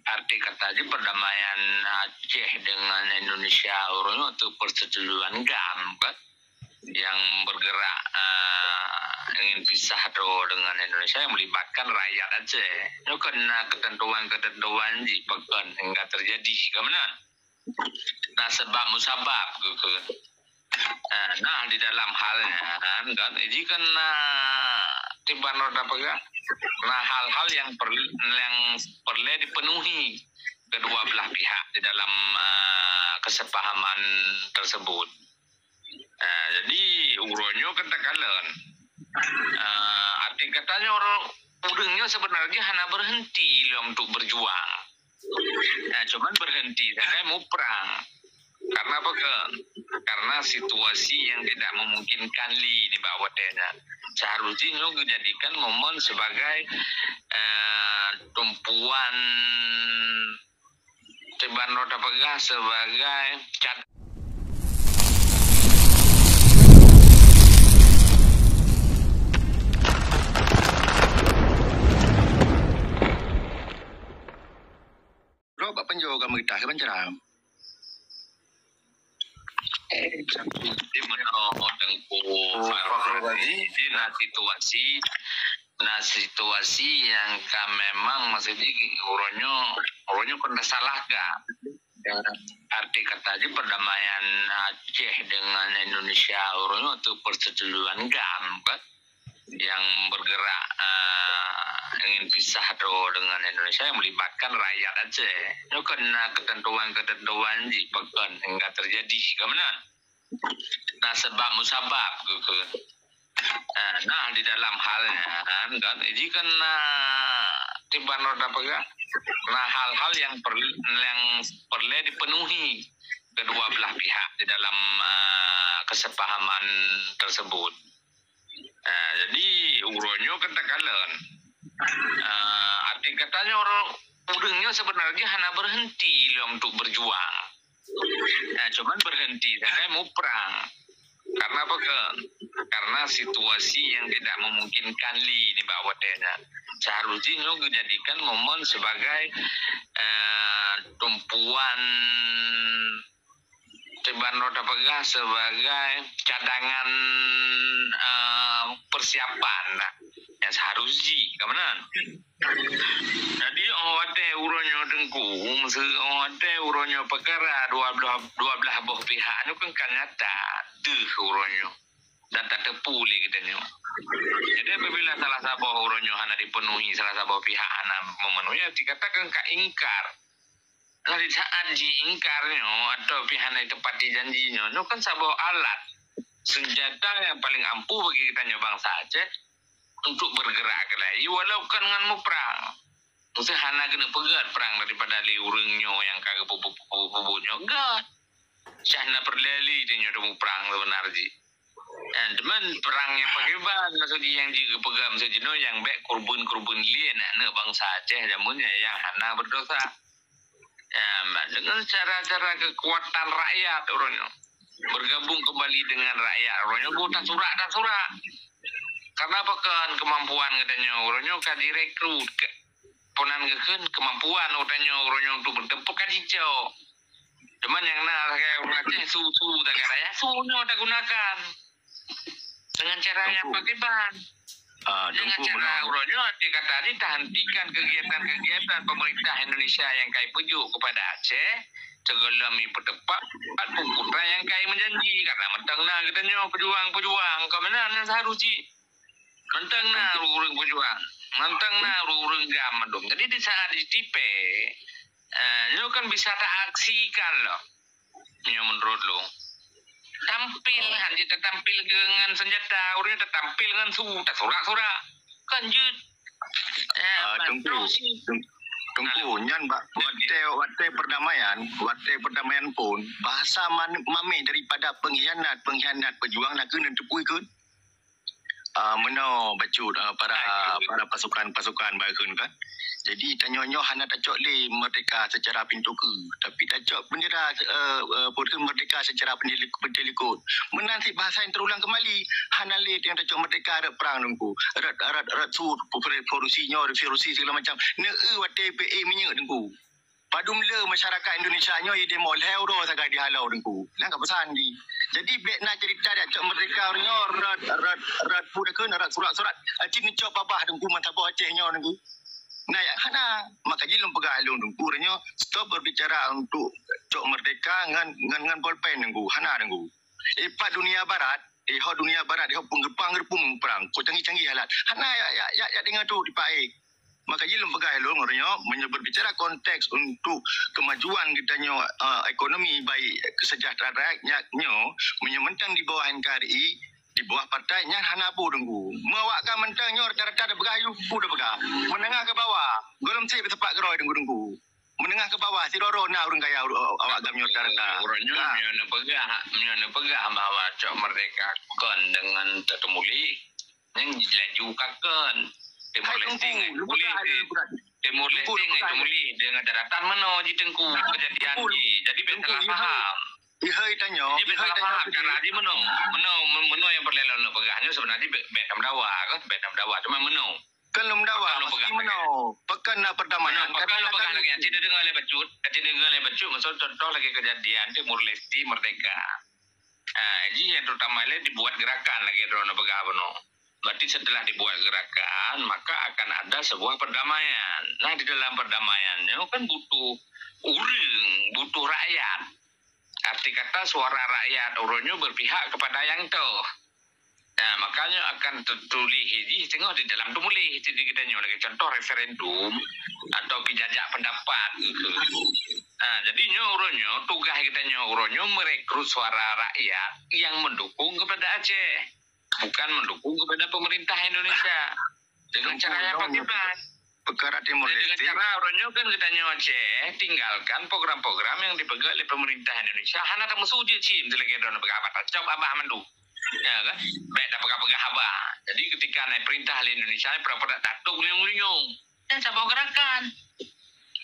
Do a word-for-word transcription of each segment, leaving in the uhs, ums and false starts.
Arti kata jih perdamaian Aceh dengan Indonesia uroe nyoe tu persetujuan GAM kan, yang bergerak, eh, ingin pisah tu dengan Indonesia yang melibatkan rakyat Aceh. Nyoe kan na ketentuan-ketentuan jih pakon hingga terjadi, ka meunan? Nah, sebab musabab keuh. Ah, nah, di dalam hal nyan kan, jadi kan na tiban roda peugah, na hal-hal yang per-, yang perlu dipenuhi kedua belah pihak di dalam, ah, kesepahaman tersebut. Ah, jadi uroe nyoe kan takalon. Ah, arti katanya orang, ureuëng nyoe sebenarnya hana berhenti lom untuk berjuang. Nah, cuman berhenti sagai muprang. Karena apa ke? Karena situasi yang tidak memungkinkan li nibak watée nyan. Seharusnya nyoe dijadikan momen sebagai, eh, tumpuan, tiban roda peugah, sebagai cad- Droe bak penjoe ka meugitah keu bancaram. Jadi meunoe Teungku Fakhrul Razi, jadi na situasi, na situasi nyang ka memang maksud jih uroe nyoe, uroe nyoe kon tasalah GAM. Arti kata jih perdamaian Aceh dengan Indonesia uroe nyoe tu persetujuan GAM kan, yang bergerak, eh, ingin pisah tu dengan Indonesia yang melibatkan rakyat Aceh. Nyoe kan na ketentuan-ketentuan jih pakon hingga terjadi, ka meunan? Nah, sebab musabab keuh. Ah, nah, di dalam hal nyan kan, jadi kan na tiban roda peugah, na hal-hal yang perlu, yang perlu dipenuhi kedua belah pihak di dalam, ah, kesepahaman tersebut. Ah, jadi uroe nyoe kan takalon. Ah, arti katanya orang, ureuëng nyoe sebenarnya hana berhenti lom untuk berjuang. Ah, cuman berhenti sagai muprang. Karena apa ke? Karena situasi yang tidak memungkinkan li nibak watée nyan. Seharusnya nyoe dijadikan momen sebagai, eh, tumpuan, tiban roda peugah, sebagai cadangan, eh, persiapan yang seharus jih, ka meunan? Jadi, oh watée uroe nyoe Teungku, meuseu oh watée uroe nyoe peukara dua belah, dua belah boh pihak nyoe kan ka nyata deuh uroe nyoe dan tateupeue lé geutanyoe. Jadi, apabila salah saboh uroe nyoe hana dipenuhi, salah saboh pihak hana memenuhi, dikatakan ka ingkar. Nah, di saat jiingkar nyoe atau pih hana ditepati janji nyoe, nyoe kan saboh alat senjata yang paling ampuh bagi geutanyoe bansa Aceh untuk bergerak keulai, walau kon ngon muprang. Meuseu hana keuneuk peugét prang daripada lé ureuëng nyoe nyang ka geupeubuet nyoe gét. Syah na peureulée lé tanyoe muprang sebenar jih. Eh, cuman perang nyang pakriban maksud jih nyang jeuet geupeugah meuseu jinoe nyang bék keureubeuen-keureubeuen lé aneuk-aneuk bansa Aceh jameun nyan nyang hana berdosa. Ya, dengan cara-cara kekuatan rakyat uroe nyoe. Bergabung kembali dengan rakyat uroe nyoe, boh tasurak-tasurak. Karena apa kan kemampuan geutanyoe uroe nyoe ka direkrut, ke-, peue nan geukheun kemampuan geutanyoe uroe nyoe untuk bertempur ka jicok. Cuman nyang na sagai ureuëng Aceh su-su sagai raya su nyoe tagunakan. Dengan cara nyang pakriban. Ah, dengan cara uroe nyoe dikata jih tahentikan kegiatan-kegiatan pemerintah Indonesia nyang ka ipeujok kepada Aceh, sigohlom ipeuteupat peue-peue nyang ka imenjanji. Karena mantong na geutanyoe pejuang-pejuang, ka meunan nyang seharus jih. Mantong na ureuëng-ureuëng pejuang, mantong na ureuëng-ureuëng GAM mandum. Jadi di saat jitipée, eh, nyoe kan bisa taaksikan lom. Nyoe menurut lôn. Tampil, hana jeuet tatampil ngon senjata, ureuëng nyoe tatampil ngon su, tasurak-surak. Kan jeuet. Eh, Teungku, Teungku, nyan bak watée, watée perdamaian, watée perdamaian pun, bahasa mameh daripada pengkhianat-pengkhianat pejuang na keuneuk teupeue keuh. Ah, meunoe bacut, ah, para, para pasukan-pasukan baheun kan. Jadi tanyoe nyoe hana tacok lé merdeka secara pintoe keue, tapi tacok bendera, eh, eh, peue merdeka secara pendilik-, pendilikot. Meunan cit bahasa nyang teurulang keumbali, hana lé nyang tacok merdeka rot prang Teungku. Rot, rot, rot su, revolusi nyoe, revolusi segala macam. Neueu watèe peuék minyeuk Teungku. Padum le masyarakat Indonesia nyoe idemo lhèe uroe sagai di halau Teungku. Nyan ka peusan di. Jadi bèk na cerita tacok merdeka uroe nyoe rot, rot, rot peue kheun, rot surat-surat. Aci neucok babah Teungku meusaboh Aceh nyoe Teungku. Nah, ya, hana. Maka jih lôn peugah lôn Teungku uroe nyoe stop berbicara untuk cok merdeka ngan, ngan, ngan bolpen Teungku. Hana Teungku. Eh, pat dunia barat, eh, ho dunia barat, eh, ho pengepang-ngepung perang. Ko canggih-canggih alat. Hana ya, ya, ya, ya dengar tu dipaék. Maka jih lôn peugah lôn uroe nyoe, meunyoe berbicara konteks untuk kemajuan geutanyoe, eh, ekonomi baik kesejahteraan rakyat nyoe, meunyoe mantong di bawah N K R I, di bawah partai nyan hana peue Teungku. Meuawak ka mantong nyoe rata-rata tapeugah yue peue tapeugah. Menengah ke bawah, gohlom cit beusepak keurôi Teungku-Teungku. Menengah ke bawah, sidroe-droe na ureueng kaya uru-, awak gam nyoe rata-rata. Uroe nyoe, nah, meunyoe neupeugah, meunyoe neupeugah bahwa cok merdeka kon deungon teumuléh, nyan laju ka kon. Timor Leste ngai teumuléh, Timor Leste ngai teumuléh deungon catatan meunoe jih Teungku kejadian jih. Jadi bèk salah paham. Ihai tanyoe, jadi bèk salah paham cara jih meunoe. Meunoe, meunoe nyang peureulèe lôn peugah nyoe sebenarnya bèk, bèk tameudawa kan, bèk tameudawa. Cuma meunoe. Kan lôn meudawa, meunoe. Pakon na perdamaian? Pakon lôn peugah lagèe nyan? Cit deungoe lé bacut, cit deungoe lé bacut, maksud contoh lagèe kejadian Timor Leste merdeka. Ha, jih nyang terutama lé dibuat gerakan lagèe droeneuh peugah bunoe. Berarti setelah dibuat gerakan, maka akan ada sebuah perdamaian. Nah, di dalam perdamaian nyoe kan butuh ureueng, butuh rakyat. Arti kata suara rakyat uroe nyoe berpihak kepada nyang toh. Nah, makanya akan tertulis jih teungoh di dalam teumuléh di geutanyoe lagèe contoh referendum atau pih jajak pendapat gitu. Nah, jadi nyoe uroe nyoe tugaih geutanyoe uroe nyoe merekrut suara rakyat yang mendukung kepada Aceh, bukan mendukung kepada pemerintah Indonesia. Dengan cara yang bagaimana? Peukara Timor Leste. Dengan cara uroe nyoe kan geutanyoe Aceh tinggalkan program-program yang dipeugah oleh pemerintah Indonesia. Hana tameusu jeuet cit lagèe droeneuh peugah haba, tacok babah mandum. Ya kan? Bèk tapeugah-peugah haba. Jadi ketika na perintah lé Indonesia, pura-pura tatok liung-liung. Dan saboh gerakan.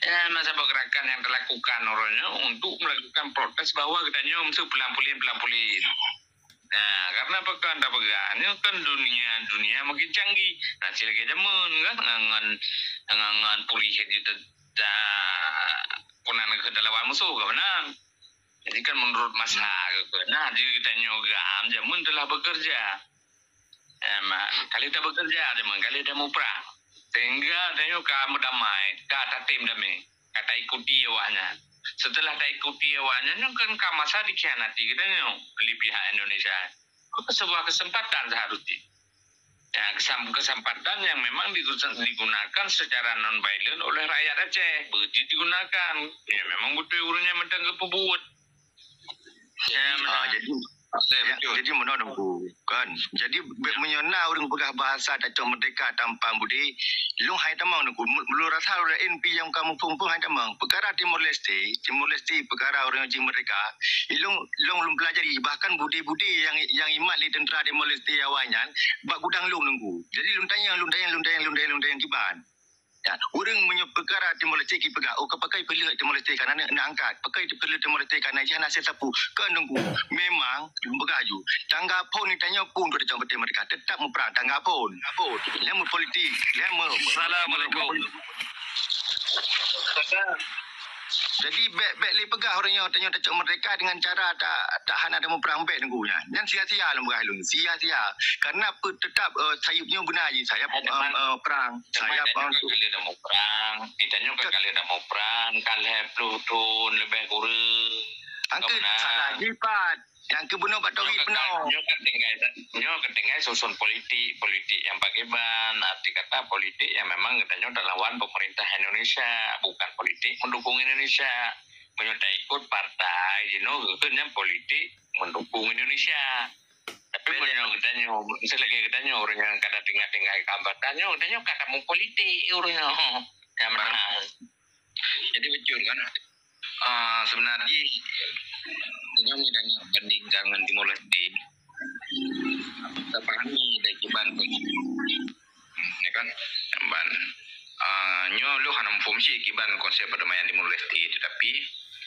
Ya, masa gerakan yang dilakukan uroe nyoe untuk melakukan protes bahwa geutanyoe meusu pulang-puléng, pulang-puléng. Nah, karena pakon tapeugah nyoe kan dunia, dunia makin canggih. Nah, cit lagèe jameun kan ngon, ngon, ngon puléh jih teuta puna keu talawan musoh ka meunan. Jadi kan menurut masa gitu. Nah, jadi geutanyoe gam jameun telah bekerja. Eh, ma, ka lheueh tabekerja jameun, ka lheueh tamuprang. Sehingga tanyoe ka meudamai, ka tatem damé, ka taikuti awaknyan. Setelah taikuti awaknyan, nyoe kan ka masa dikhianati geutanyoe lé pihak Indonesia. Itu sebuah kesempatan seharusnya. Ya, kesam-, kesempatan yang memang digu-, digunakan secara non-violent oleh rakyat Aceh. Begitu digunakan. Ya, memang beutôi ureueng nyan mantong geupeubuet. Ya, ah, jadi, ya, betul. Jadi meunoe Teungku, kan. Jadi, be-, meunyoe na ureueng peugah bahasa tacok merdeka tanpa budi, lôn hai tamong Teungku. Mu-, lôn rasa ureueng N P nyang ka muphom-phom hai tamong. Peukara Timor Leste, Timor Leste peukara ureueng jih merdeka. Ilôn, lôn, lôn pelajari, bahkan budi-budi nyang, nyang imat lé tentera Timor Leste awaknyan bak gudang lôn Teungku. Jadi lôn tanyong, lôn tanyong, lôn tanyong, lôn tanyong, lôn tanyong kiban. Ya, ureueng meunyoe peukara Timor Leste ki peugah, oh, ka pakai peuleueh Timor Leste kana na angkat, pakai peuleueh Timor Leste kana jih hana sapeue. Kon Teungku, memang lôn peugah ju. Tangga phon tanyoe pun ka tacok merdeka, tetap muprang tangga phon. Phon. Lheueh meupolitik, lheueh meu-, Assalamualaikum. Jadi, bèk, bèk lé peugah uroe nyoe tanyoe tacok merdeka dengan cara tak, tak hana tamuprang, bèk Teungku nyan. Nyan sia-sia lôn peugah lôn, sia-sia. Karena pe-, tetap, eh, sayeup nyoe beuna jih, sayap, eh, eh, perang, sayap, eh, untuk. Ka lheueh tamuprang, geutanyoe ka lheueh tamuprang, ka lhèe ploh thon leubeh kureueng. Angkeuet salah jih pat. Nyang keubunoe bak tauhid bunoe. Nyoe ka tinggai, nyoe ka tinggai susun politik, politik nyang pakriban, arti kata politik nyang memang geutanyoe talawan pemerintah Indonesia, bukan politik mendukung Indonesia. Meunyoe taikot partai jinoe geukheun nyan politik mendukung Indonesia. Tapi meunyoe geutanyoe, misalnya geutanyoe ureueng nyang ka tinggai-tinggai ka partai nyoe, geutanyoe ka tamong politik ureueng nyoe. Nyang meunan. Jadi betul kan? Ah, sebenarnya, dengan, dengan bandingkan dengan Timor Leste, Tapahami lé kiban, ya kan? Ban, ah, nyoe lôn hana muphom cit kiban konsep perdamaian Timor Leste, tetapi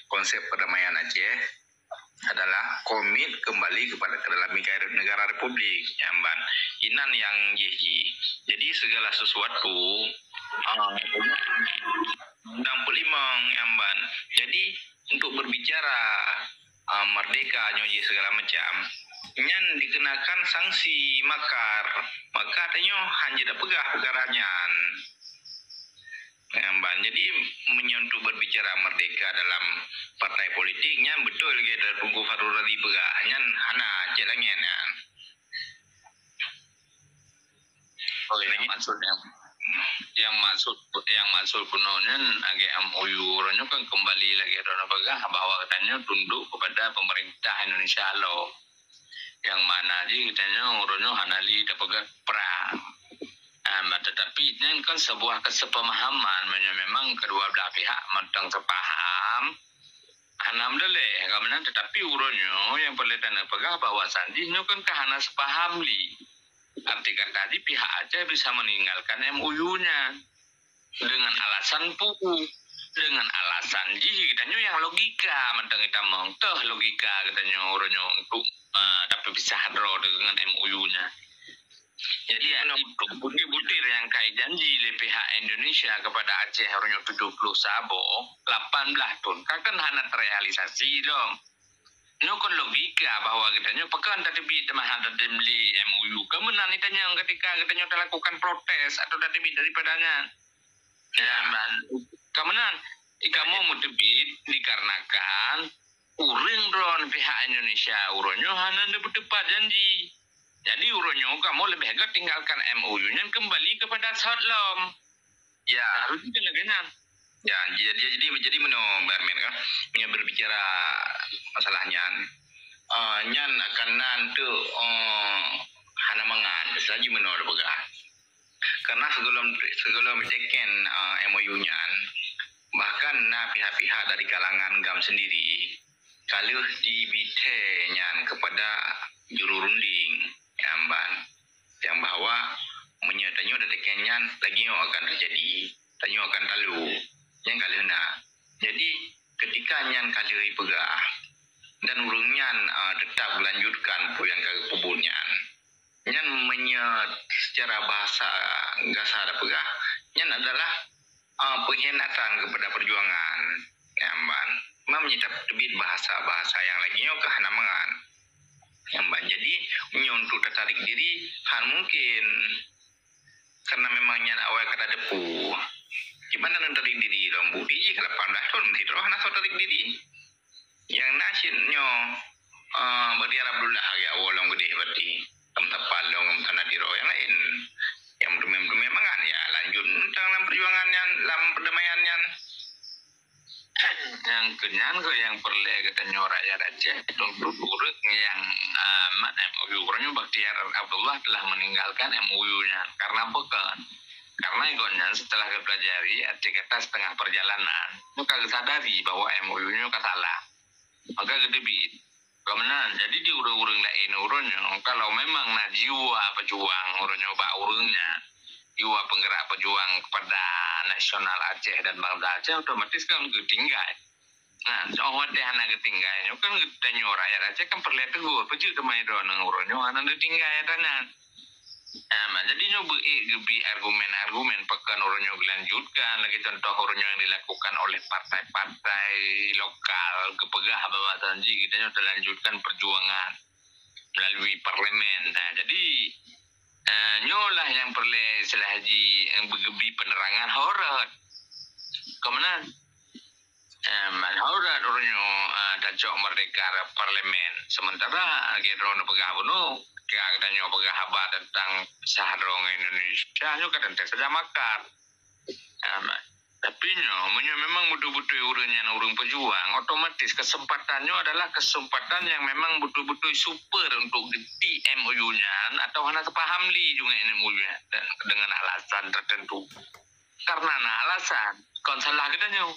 konsep perdamaian Aceh adalah komit kembali kepada, ke dalam negara, negara republik, ya, ban. Inan nyang jih jih. Jadi segala sesuatu, ah, undang peulimong, ya, ban. Jadi untuk berbicara, ah, merdeka nyoe jih segala macam, nyan dikenakan sanksi makar. Maka tanyoe hana jipeugah peukara nyan. Nyan ban. Jadi, meunyoe untuk berbicara merdeka dalam partai politik, nyan beutôi lagèe Teungku Fahrul Razi peugah. Nyan hana cit langèt nyan. Oh, yang maksud yang, yang maksud, yang maksud bunoe nyan lagèe M O U uroe nyoe kan kembali lagèe droeneuh peugah bahwa geutanyoe tunduk kepada pemerintah Indonesia lom. Yang mana jih geutanyoe uroe nyoe hana lé tapeugah prang. Ah, tetapi nyan kan sebuah kesepemahaman, meunyoe memang kedua belah pihak mantong sepaham, alhamdulillah, ka meunan. Tetapi uroe nyoe nyang peureulèe tapeugah bahwa jih nyoe kan ka hana sepaham lé. Arti kata jih pihak Aceh bisa meninggalkan M O U nyan dengan alasan pu, dengan alasan jih geutanyoe nyang logika mantong geutamong. Toh logika geutanyoe uroe nyoe untuk, ah, tapeupisah droe deungon M O U nyan. Jadi, ya, itu butir-butir nyang ka ijanji lé pihak Indonesia kepada Aceh uroe nyoe tujoh ploh saboh, lapan blah thon, ka kan hana terealisasi lom. Nyoe kon logika bahwa geutanyoe pakon tateubiet teuma hana tatem lé M O U. Ka meunan itanyong ketika geutanyoe talakukan protes atau tateubiet daripada nyan. Ya, ban. Ka meunan, kamoe meuteubiet dikarenakan ureueng droen pihak Indonesia uroe nyoe hana neupeuteupat janji. Jadi uroe nyoe kamoe leubeh gèt tinggalkan M O U nyan kembali kepada sot lom. Ya. Harus kan lagèe nyan. Ya, jadi, jadi, jadi meunoe, Bang Armin, kan? Meunyoe berbicara masalah nyan, eh, nyan akan na untuk, eh, hana mangat, saji meunoe lôn peugah. Karena sebelum, sebelum diteken, eh, M O U nyan, bahkan na pihak-pihak dari kalangan GAM sendiri ka lheueh jibithèe nyan kepada juru runding, ya, ban. Nyang bahwa meunyoe tanyoe tateken nyan, lagèe nyoe akan teujadi, tanyoe akan talu. Nyan ka lheueh na. Jadi, ketika nyan ka lheueh jipeugah, dan ureueng nyan, ah, teutap geulanjutkan peue nyang ka geupeubuet nyan, nyan meunyoe secara bahasa gasa tapeugah, nyan adalah, ah, pengkhianatan kepada perjuangan. Nyan ban. Meunyoe tateubiet bahasa-bahasa nyang lagèe nyoe ka hana mangat. Nyan ban. Jadi, meunyoe untuk tatarik diri, hana mungkin. Karena memang nyan awai ka tateupeue. Di mana neutarik diri lom? Bukti jih ka lapan blah thon sidroe hana soe tarik diri. Nyang na cit nyoe, eh, Badiar Abdullah lagèe awai lom geudeh berarti. Lam tapal lom, lam tanah diro nyang laén. Nyang meuteumé-meuteumé mangat, ya, lanjut mantong lam perjuangan nyan, lam perdamaian nyan. Nyang keunyan keuh nyang peureulèe geutanyoe rakyat Aceh, tuntot ureueng nyang, eh, mat M O U. Uroe nyoe Badiar Abdullah telah meninggalkan M O U nyan. Karena peue kan? Karena gobnyan setelah geupelajari, arti kata setengah perjalanan, nyoe ka geusadari bahwa M O U nyoe ka salah. Maka geuteubiet. Ka meunan, jadi di ureueng-ureueng laén uroe nyoe, kalau memang na jiwa peujuang uroe nyoe bak ureueng nyan, jiwa penggerak peujuang kepada nasional Aceh dan bangsa Aceh, otomatis kan geutinggai. Nah, soe watèe hana geutinggai nyoe kan geutanyoe rakyat Aceh kan peureulèe teugor, peue jeuet teuma droeneuh uroe nyoe hana geutinggai ata nyan. Nah, jadi nyoe beu-ék geubri argumen-argumen pakon uroe nyoe geulanjutkan, lagèe contoh uroe nyoe yang dilakukan oleh partai-partai lokal geupeugah bahwa janji geutanyoe talanjutkan perjuangan melalui parlemen. Nah, jadi, eh, nyoe lah nyang peureulèe istilah jih, eh, beugeubri penerangan ho rhot. Ka meunan? Eh, man ho rhot uroe nyoe, eh, tacok merdeka parlemen. Sementara lagèe droeneuh peugah bunoe, ka geutanyoe peugah haba teuntang pisah droe ngon Indonesia, nyoe ka teuntèe saja makar. Eh, man. Tapi nyoe, meunyoe memang beutôi-beutôi ureueng nyan ureueng peujuang, otomatis keuseumpatan nyoe adalah keuseumpatan nyang memang beutôi-beutôi super untuk geuti M O U nyan atau hana teupaham lé deungon M O U nyan de-, deungon alasan tertentu. Karena na alasan, kon salah geutanyoe.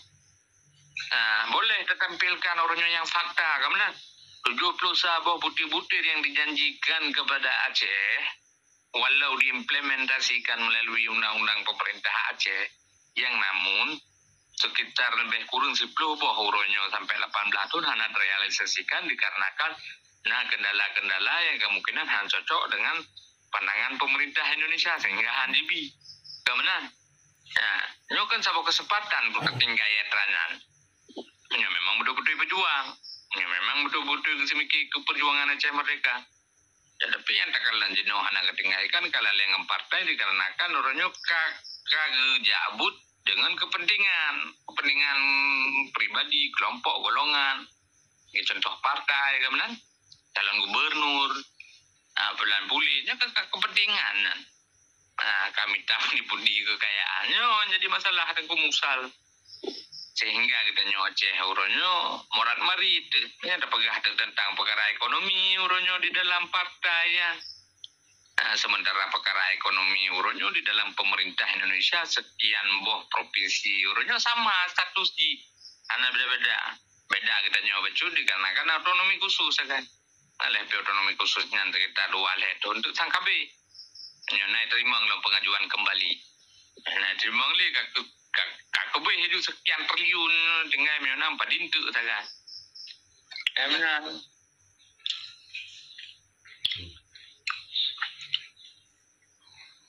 Ah, boleh tatampilkan uroe nyoe nyang fakta, ka meunan. tujuh puluh saboh butir-butir yang dijanjikan kepada Aceh, walau diimplementasikan melalui undang-undang pemerintah Aceh, yang namun sekitar lebih kurang sepuluh boh uroe nyoe sampai lapan belas thon hana terrealisasikan dikarenakan na kendala-kendala yang kemungkinan hana cocok dengan pandangan pemerintah Indonesia sehingga han jibi. Ka meunan. Ya, nyoe kan saboh kesempatan untuk tinggai atra nyan. Nyoe memang betul-betul berjuang. Nyoe memang betul-betul geuseumiké keu perjuangan Aceh Merdeka. Ya, tapi nyang takalon jinoe hana geutinggai kan ka laleng ngon partai dikarenakan uroe nyoe ka, ka geujak buet dengan kepentingan, kepentingan pribadi, kelompok, golongan. Ya, contoh partai ka meunan, calon gubernur, ah, pelan pulit, nyan ka, ka kepentingan nyan. Ah, ka mita pundi-pundi kekayaan. Nyoe jadi masalah Teungku Musal. Sehingga geutanyoe Aceh uroe nyoe morat marit, nyan tapeugah teuntang peukara ekonomi uroe nyoe di dalam partai nyan. Ah, sementara peukara ekonomi uroe nyoe di dalam pemerintah Indonesia sekian boh provinsi uroe nyoe sama status jih. Hana beda-beda. Beda geutanyoe bacut dikarenakan otonomi khusus kan. Alah pih otonomi khusus nyan sekitar dua lhèe thon teuk sang ka abéh. Nyoe na teurimong lom pengajuan kembali. Na teurimong lé ka, ka, ka keubéh hidup sekian triliun tinggai meunyoe na padum teuk sagai. Ya meunan.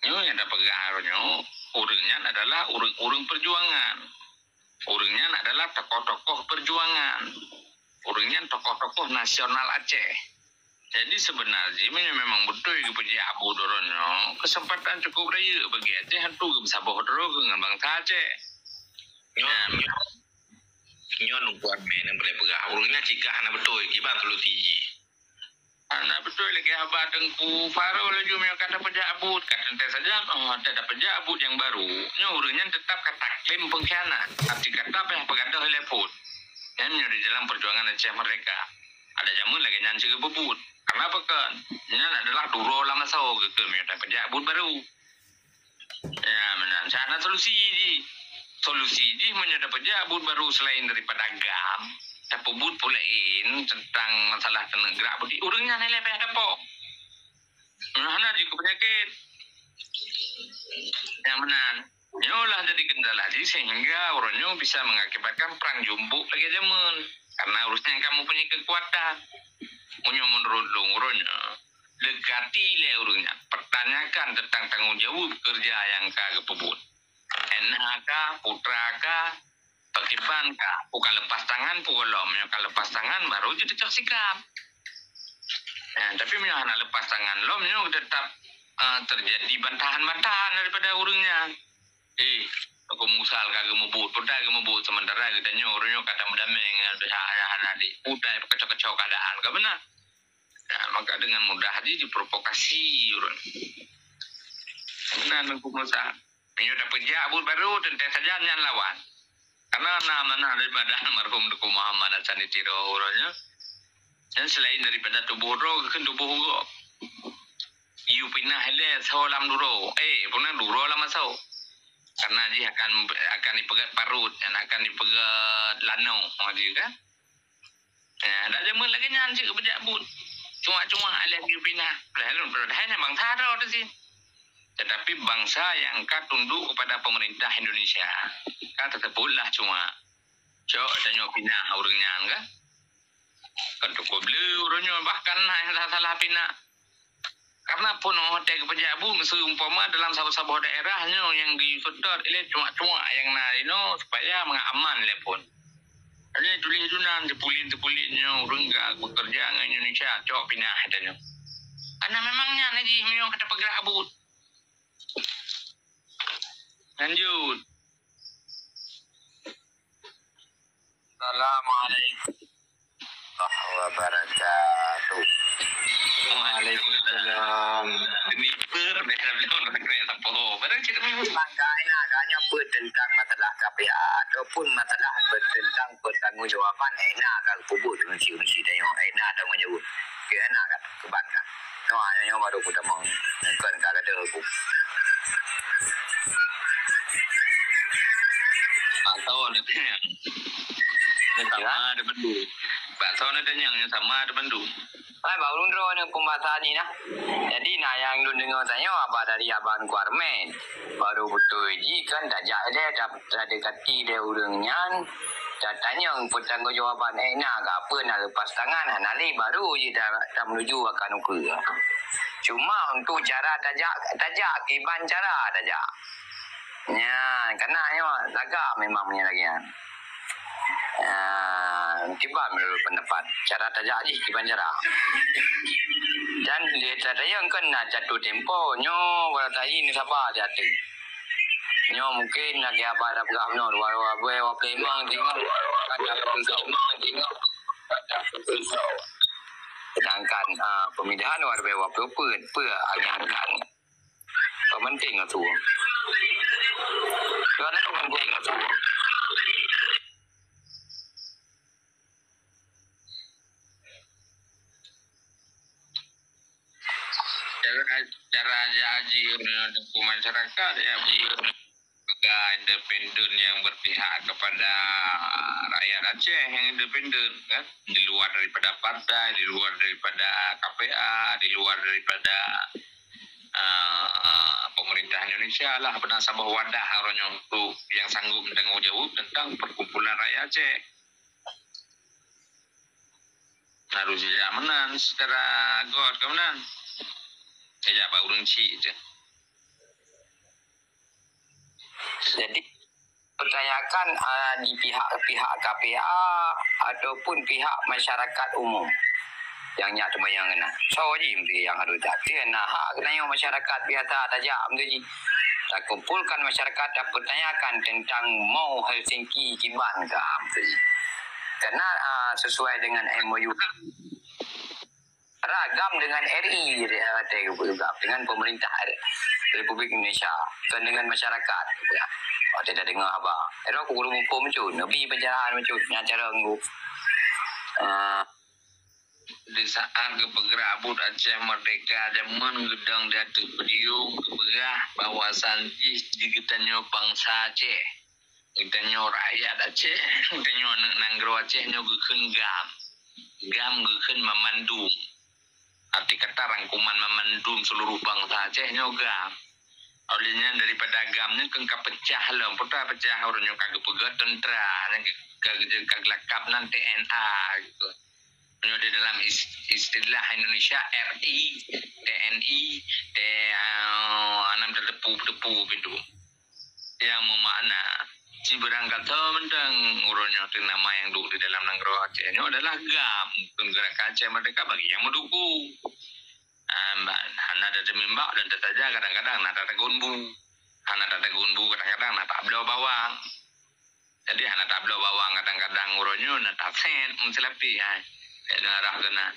Nyoe nyang tapeugah nyoe, ureueng nyan adalah ureueng-ureueng perjuangan. Ureueng nyan adalah tokoh-tokoh perjuangan. Ureueng nyan tokoh-tokoh nasional Aceh. Jadi sebenar jih meunyoe memang beutôi geupeujak buet uroe nyoe, keuseumpatan cukup rayeuk bagi Aceh untuk geupeusaboh droe ngon bansa Aceh. Nyoe, nyoe, nyoe Teungku Amé nyang peureulèe peugah. Ureueng nyan cit ka hana beutôi, kiban solusi jih. Hana beutôi lagèe haba Teungku Faro laju meunyoe ka tapeujak buet, ka teuntèe sajan, oh, ka tapeujak buet nyang barô. Nyoe ureueng nyan teutap ka taklaim pengkhianat. Arti kata payah peugadôh ilèe phon. Nyan meunyoe di dalam perjuangan Aceh Merdeka. Ada jameun lagèe nyan cit geupeubuet. Kenapa kan? Nyan adalah duroe lam asoe geukheun meunyoe tapeujak buet barô. Ya, meunan. Hana solusi jih. Solusi jih meunyoe tapeujak buet barô selain daripada GAM, tapeubuet peue laén teuntang masalah keuneuk gerak beudik, ureueng nyan ilèe payah tapok. Meunan hana jih keu peunyakét. Nyang meunan. Nyoe lah jadi kendala jih sehingga uroe nyoe bisa mengakibatkan perang jumbok lagèe jameun. Karena ureueng nyan ka mempunyai kekuatan. Meunyoe menurut lôn uroe nyoe, dekati lé ureueng nyan, pertanyakan tentang tanggung jawab kerja nyang ka geupeubuet. Ena ka, putra ka, pakriban ka, peue ka lepas tangan, peue gohlom, nyoe ka lepas tangan, baru jiteucok sikap. Nah, tapi meunyoe hana lepas tangan lom, nyoe tetap, eh, terjadi bantahan-bantahan daripada ureueng nyan. Eh, aku meusal ka geumeubuet, peue ta geumeubuet, sementara geutanyoe ureueng nyoe ka damé-damé ngon pihak nyang hana di, peue ta peukecoh-kecoh keadaan, ka beuna. Nah, maka dengan mudah jih diprovokasi ureueng. Meunan Teungku Musa. Meunyoe tapeujak buet barô, teuntèe sajan nyan lawan. Karena na manah daripada almarhum Teungku Muhammad Hasan di Tiro uroe nyoe. Dan selain daripada tuboh droe, geukheun tuboh gob. Yue pinah ilèe soe lam duroe. Eh, punah duroe lam asoe. Karena jih akan, akan ipeugèt parot, dan akan ipeugèt lanoe, ha, jih kan. Ya, dak jameun lagèe nyan cit geupeubuet. Cuma-cuma alèh geupinah. Padahai, padahai nyan bansa droe teuh sih. Tetapi bangsa yang ka tunduk kepada pemerintah Indonesia. Kan tersebutlah cuma. Cok tanyoe pinah ureueng nyan kan. Kan cukup le ureueng nyan bahkan hana salah pinah. Karena pun watèe geupeujak buet, seumpama dalam saboh-saboh daerah nyoe nyang geuseutôt ilèe cuak-cuak nyang na inoe supaya mangat aman lé phon. Jadi tuléh dunan teupulit-teupulit nyoe ureueng ka bekerja ngon Indonesia, cok pinah tanyoe. Karena memang nyan jih meunyoe ka tapeugerak buet. Lanjut. Assalamualaikum warahmatullahi wabarakatuh. Waalaikumsalam. Sniper, dah bilang orang kena sapo. Barang cakap memang. Bang, ka ina, ka nyoe peue tentang masalah K P A ataupun masalah pe-, tentang pertanggungjawaban, eh, na ka peubuet ureueng si, ureueng si tanyoe, eh, na tanggungjawaban. Keu na ka keuban ka. Nyoe, nyoe baru kutamong. Bukan ka gadoh aku. Tak tahu ada. Dia sama ada benda. Bak soe neutanyong nyoe sama teupeu. Hai, bak ureueng droe nyoe pembahasan ni nah. Jadi, na nyang lôn deungoe tanyoe haba dari Abang Kuarmen. Baru beutôi jih kan tajak lé, ta-, tadekati lé ureueng nyan, tatanyong pertanggungjawaban, eh, na keu peue na leupah tangan, hana lé, baru jih ta-, tameunuju akan ukeue. Cuma untuk cara tajak, tajak kiban cara tajak. Nyan, kana nyoe lagak memang meunyoe lagèe nyan. Ah, kiban menurut pendapat. Cara tajak jih kiban cara. Dan di atas dayang kan na jatuh tempo. Nyoe, wala tahi ni saba di até. Nyoe mungkin lagèe abah dah peugah nyoe, dua, dua, dua, dua puluh lima tinggal. Kan dah peutusoe. Sedangkan, ah, pemindahan dua ribu dua puluh peuet, peuet angin kan. Ka penting aturan. Ka penting aturan. Cara, cara aja haji untuk masyarakat, ya, lembaga independen yang berpihak kepada rakyat Aceh yang independen, kan? Di luar daripada partai, di luar daripada K P A, di luar daripada, ah, pemerintah Indonesia lah, beuna saboh wadah uroe nyoe untuk yang sanggup bertanggung jawab tentang perkumpulan rakyat Aceh. Harus jijak meunan secara gob keu meunan. Jijak bak ureueng chik je. Jadi, pertanyakan, ah, di pihak-pihak K P A ataupun pihak masyarakat umum nyang nyak teumayang keunan. Soe jih meusti nyang harus that. Keu na hak keunan nyoe masyarakat biasa tajak meusti jih. Takumpulkan masyarakat, tapertanyakan tentang MoU Helsinki kiban ka meusti jih. Karena, ah, sesuai dengan M O U. Ragam dengan R I, ya, dengan pemerintah Republik Indonesia, bukan dengan masyarakat. Ya. Oh, tidak dengar haba. Era aku guru mumpung muncul, Nabi pencerahan muncul, nyan cara nggu. Ah. Di saat geupeugrak buet Aceh Merdeka, jameun geudong di ateueh podium, geupeugah bahwasan jih di geutanyoe bansa Aceh. Geutanyoe rakyat Aceh, geutanyoe aneuk nanggroe Aceh nyoe geukheun GAM. GAM geukheun mamandum. Arti kata rangkuman mamandum seluruh bansa Aceh nyoe GAM. Oleh nyan daripada GAM nyoe kheun ka peucah lom. Peue ta peucah uroe nyoe ka geupeugah tentara, nyan ka, ka, ka geulakab nan T N A gitu. Nyoe di dalam is-, istilah Indonesia R I, T N I, T, ah, anam teutepu-tepu pintu. Nyang meumakna, sibeurang kata mantong uroe nyoe teunama nyang duek di dalam nanggroe Aceh nyoe adalah GAM, Gerakan Aceh Merdeka bagi nyang meudukung. Ah, hana tateumimbak dan teusaja kadang-kadang na tatagun bu. Hana tatagun bu kadang-kadang na tabloe bawang. Jadi hana tabloe bawang kadang-kadang uroe nyoe na tasét meusilapeh, hai. Nyang arah keunan.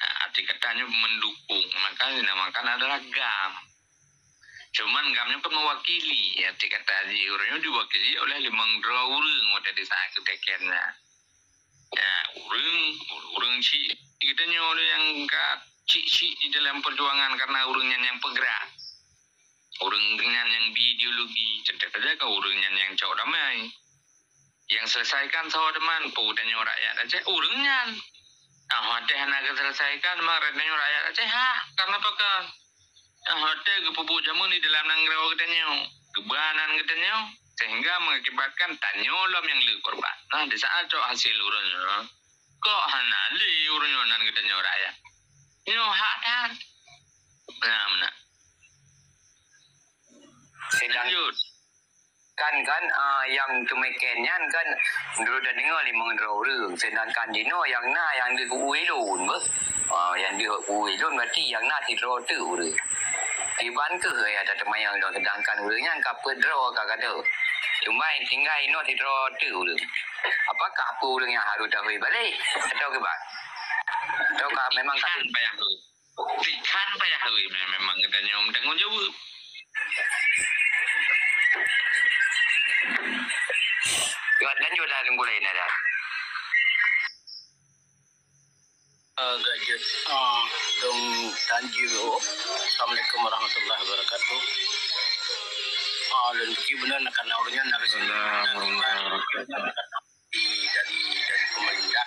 Nah, arti kata nyoe mendukung, maka dinamakan adalah GAM. Cuman GAM nyoe kan mewakili, arti kata jih uroe nyoe diwakili oleh limong droe ureueng watèe di saat keuteken nyan. Ya, ureueng, ureueng chik geutanyoe nyang ka chik-chik di dalam perjuangan karena ureueng nyan nyang peugrak. Ureueng nyan nyang bi ideologi, contoh saja ka ureueng nyan nyang cok damai. Nyang selesaikan soe teuma, peue tanyoe rakyat Aceh, ureueng nyan. Ah, watèe hana geuselesaikan, maka tanyoe rakyat Aceh, ha, karena pakon? Ah, watèe geupeubuet jameun di dalam nanggroe geutanyoe, geuba nan geutanyoe, sehingga mengakibatkan tanyoe lom nyang le korban. Nah, di saat cok hasil uroe nyoe, kok hana le uroe nyoe nan geutanyoe rakyat? Nyoe hak that. Nah, meunan. Sedang lanjut. Kan, kan, ah, nyang teumeken nyan kan, meunurot tadeungoe limong droe ureueng, sedangkan jinoe nyang na nyang deuh u ilôn beuh. Ah, nyang deuh u ilôn berarti nyang na sidroe teuk ureueng. Kiban keuh ya tateumayang lôn, sedangkan ureueng nyan ka peuet droe ka gadôh. Cuma tinggai inoe sidroe teuk ureueng. Apakah peue ureueng nyan harôh tahôi balek? Atau kiban? Ataukah memang ka Kan payah tu. Kan payah, ui, me-, memang geutanyoe meutanggung jaweueb. Lanjut dah, Teungku lain dah. Eh, lanjut. Ah, dong tanji dulu. Assalamualaikum warahmatullahi wabarakatuh. Ah, lôn ji beuna nak kana ureueng nyan nak Assalamualaikum warahmatullahi wabarakatuh. Di, dari, dari pemerintah.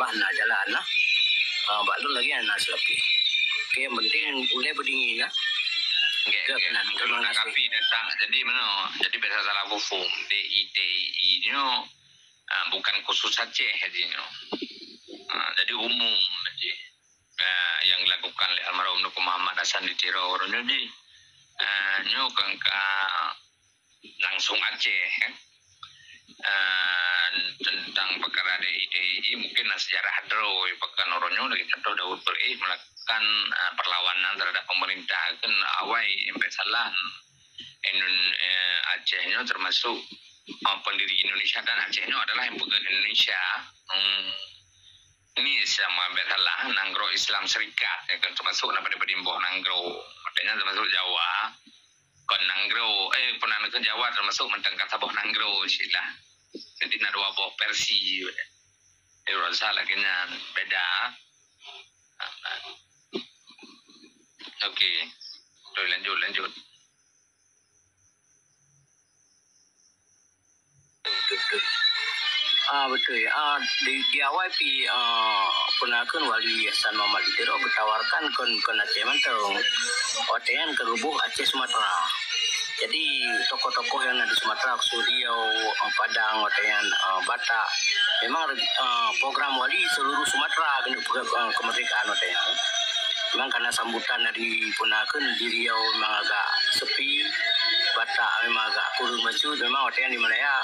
insyaAllah na jalan lah. Ah, bak lôn lagèe nyan na seulapih. Oke, yang penting ulèe beudingin lah. Oke, oke. Terima kasih. Tapi datang, jadi mana? Jadi biasa salah paham. D I T I I nyoe, ah, bukan khusus Aceh jadi nyoe. Ah, jadi umum jadi. Ah, yang dilakukan oleh almarhum Teungku Muhammad Hasan di Tiro nyoe jadi. Ah, nyoe kan ka langsung Aceh, kan. Ah, tentang perkara D I T I I mungkin na sejarah droe, bahkan uroe nyoe lagèe contoh Daud Beureueh melakukan, ah, perlawanan terhadap pemerintah, kan awai sampai salah Inun-, eh, Aceh nyoe termasuk, ah, pendiri Indonesia dan Aceh nyoe adalah yang peugah Indonesia. Hmm. Ini sama biasalah nanggroe Islam Serikat, ya kan, termasuk na padum-padum boh nanggroe. Makanya termasuk Jawa, kon nanggroe, eh, pernah ke Jawa termasuk mantong ka saboh nanggroe istilah. Jadi na dua boh versi. Jadi rasa lagi nyan beda. Oke. Terus lanjut, lanjut. Ah, beutôi. Ah, di, di awai pi, ah, peunakeun Wali Hasan Muhammad di Tiro geutawarkan kon, kon Aceh mantong. Watèe nyan ka geuboh Aceh Sumatera. Jadi, tokoh-tokoh nyang na di Sumatera, khusus Riau, ah, Padang, watèe nyan, ah, Batak. Memang, ah, program Wali seluruh Sumatera keuneuk peuka-, ah, kemerdekaan watèe nyan. Memang karena sambutan dari peunakeun di Riau memang agak sepi, Batak memang agak kureueng bacut, memang watèe nyan di Malaya,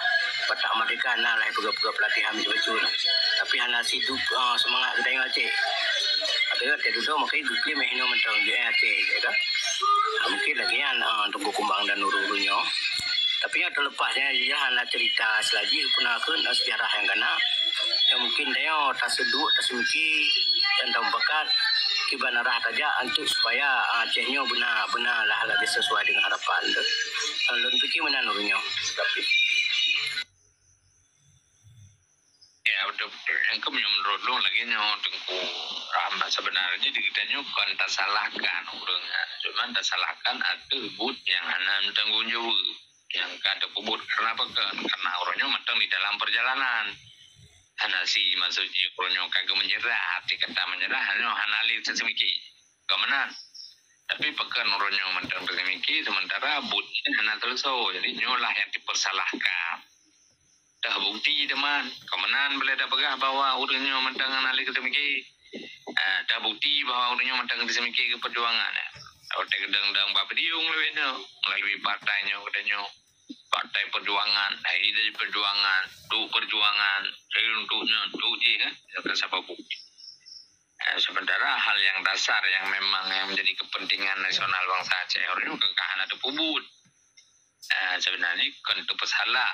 Batak Merdeka na lah peugah-peugah peulatihan bacut-bacut. Tapi hana sidup, ah, seumangat geutanyoe Aceh. Tapi watèe dudoe makajih geuklaim inoe mantong jeuet Aceh, ya kan? Ah, mungkin lagèe nyan, ah, Teungku Kumbang dan ureueng-ureueng nyoe. Tapi nyang teulepas nyan, jih hana cerita seulajih peunakeun, ah, sejarah nyang kana. Nyang mungkin tanyoe taseuduek, taseumiki, dan tamupakat kiban arah tajak untuk supaya, ah, Aceh nyoe beuna, beuna lah lagèe sesuai dengan harapan tu. Ah, lôn pike meunan uroe nyoe. Tapi Ya, beutôi, beutôi. Nyang keuh meunyoe meunurot lôn lagèe nyoe, Teungku Rahmat, sebenarnya di geutanyoe kon tasalahkan ureueng nyan, cuman tasalahkan ateueh buet nyang hana meutanggong jaweueb nyang ka teupeubuet. Karena apa? Karena uroe nyoe mantong di dalam perjalanan. Hana si maksud jih uroe nyoe ka geumeunyeurah, arti kata meunyeurah, nyoe hana lé teuseumiki. Kon meunan. Tapi pakon uroe nyoe mantong teuseumiki, sementara buet nyan hana teuleusoe. Jadi, nyoe lah nyang dipersalahkan. Dah bukti teuma, kon meunan boleh tapeugah bahwa ureueng nyoe mantong hana lé teuseumiki. Ah, dah bukti bahwa ureueng nyoe mantong teuseumiki keu perjuangan, ya. Watèe geudong-dong bak podium lawét nyoe, melalui partai nyoe, geutanyoe. Partai perjuangan, lahé dari perjuangan, untuk perjuangan, dari untuk nyoe, untuk jih, kan? Nyoe kan sabab bukti. Eh, sementara hal yang dasar yang memang yang menjadi kepentingan nasional bangsa Aceh nyoe kan hana teupeubuet. Eh, sebenarnya kan teupeusalah.